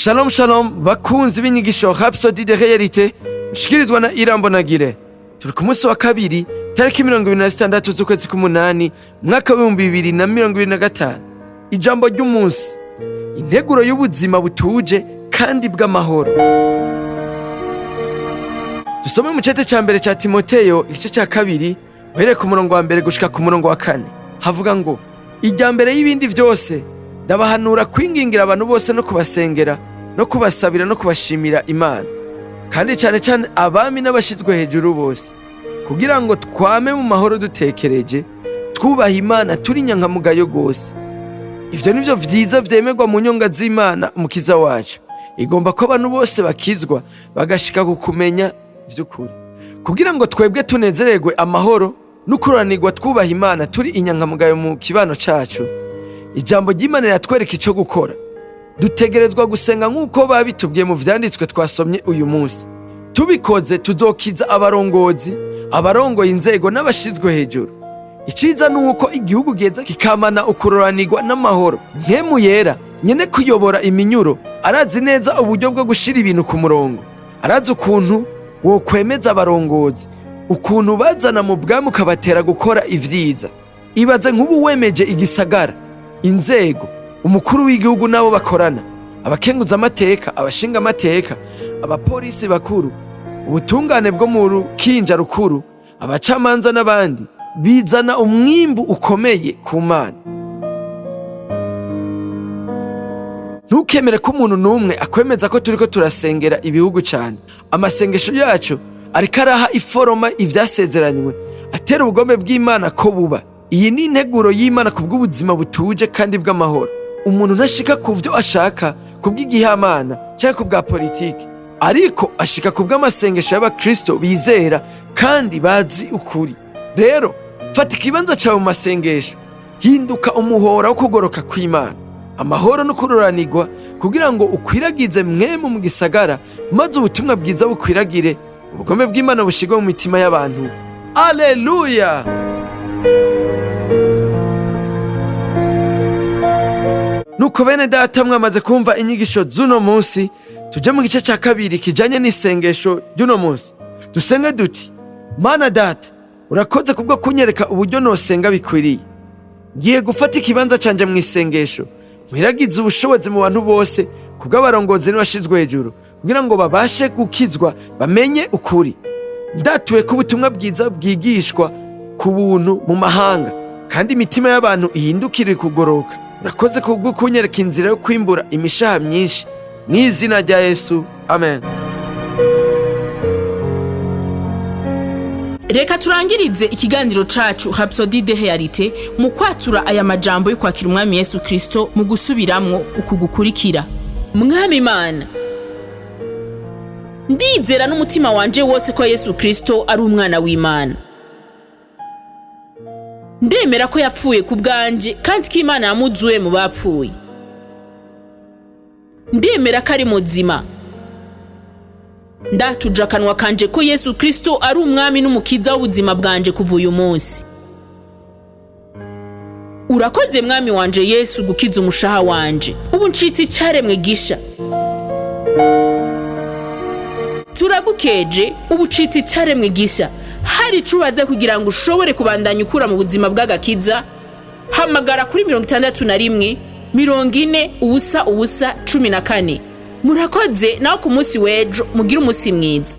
Shalom shalom bakunzi b'inyigisho Rhapsody de Réalité mushikirizwa na Irambonagire. Turi ku munsi wa kabiri, tariki 26 z'ukwezi k'umunani, umwaka w'2025. Ijambo ry'umunsi: integuro y'ubuzima butuje kandi bw'amahoro. Dusome mu cete ca mbere ca Timoteyo, igice ca kabiri, uhereye ku murongo wa mbere gushika ku murongo wa kane. Havuga ngo: "Irya mbere y'ibindi vyose, ndabahanura kwingingira abantu bose, no kubasengera, no kubasabira, no kubashimira Imana, kandi cyane cyane abami n'abashizwe hejuru bose, kugira ngo twame mu mahoro dutekereje, twubaha Imana, turi inyankamugayo rwose. Ivyo nivyo vyiza vyemerwa mu nyonga z'Imana Umukiza wacu. Igomba ko abantu bose bakizwa, bagashika ku kumenya vy'ukuri, kugira ngo twebwe tunezererwe amahoro n'ukuranirwa, twubaha Imana, turi inyankamugayo mu kibano cacu." Ijambo ry'Imana riratwereka ico gukora. Dutegerezwa gusenga nk'uko babitubwiye mu vyanditswe twasomye uyu munsi. Tubikoze, tuzokiza abarongozi, abarongoye inzego n'abashizwe hejuru. Iciza ni uko igihugu giheza kikamana ukuroranirwa n'amahoro. Mpwemu Yera, nyene kuyobora iminyuro, arazi neza uburyo bwo gushira ibintu ku murongo. Arazi ukuntu wokwemeza abarongozi, ukuntu bazana mu bwami, ukabatera gukora ivyiza. Ibaze nk'ubu wemeje igisagara, inzego, umukuru w'igihugu n'abo bakorana, abakenguza amateka, abashinga amateka, abapolisi bakuru, ubutungane bwo mu rukinja rukuru, abacamanza n'abandi, bizana umwimbu ukomeye ku Mana. Ntukemere ko umuntu n'umwe akwemeza ko turiko turasengera ibihugu cyane. Amasengesho yacu ariko araha iforoma ivyasezeranywe, atera ubugombe bw'Imana ko buba. Iyi ni integuro y'Imana ku bw'ubuzima butuje kandi bw'amahoro. Umuntu ntashika ku vyo ashaka ku bw'igihamana cyangwa ku bwa politiki, ariko ashika ku bw'amasengesho y'abakristo bizera kandi bazi ukuri. Rero fata ikibanza cawe mu masengesho, hinduka umuhora wo kugoroka kw'Imana, amahoro no kuroranirwa, kugira ngo ukwiragize mwemu mu gisagara, maze ubutumwa bwiza bukwiragire, ubugome bw'Imana bushirwe mu mitima y'abantu. Aleluya! Nuko bene data, mwamaze kumva inyigisho z'uno munsi, tuje mu gice cya kabiri kijanye n'isengesho ry'uno munsi. Dusenge duti: "Mana Data, urakoze kubwo kunyereka uburyo nosenga bikwiriye. Ngiye gufata ikibanza canje mu isengesho, nkwiragize ubushobozi mu bantu bose, kubw'abarongozi n'abashizwe hejuru, kugira ngo babashe gukizwa, bamenye ukuri. Ndatuye ko ubutumwa bwiza bwigishwa ku buntu mu mahanga, kandi imitima y'abantu ihindukire kugoroka. Urakoze kubwo kunyereka inzira yo kwimbura imishaha myinshi. Mu izina rya Yesu, amen." Reka turangirize ikiganiro cacu Rhapsodie de Réalité mu kwatura aya majambo yo kwakira Umwami Yesu Kristo, mu gusubiramwo uku gukurikira: Mwami Imana, ndizera n'umutima wanje wose ko Yesu Kristo ari umwana w'Imana. Ndemera ko yapfuye ku bwanje, kandi ko Imana yamuzuye mu bapfuye. Ndemera ko ari muzima. Ndatuje akanwa kanje ko Yesu Kristo ari Umwami n'Umukiza w'ubuzima bwanje kuva uyu munsi. Urakoze, Mwami wanje Yesu, gukiza umushaha wanje. Ubu ncitse icyaremwe gisha. Turagukeje, ubu ucitse icyaremwe gisha. Hari ico ubaza kugira ngo ushobore kubandanya ukura mu buzima bw'agakiza, hamagara kuri 61 40 0 0 14. Murakoze nawe ku munsi w'ejo. Mugire umunsi mwiza.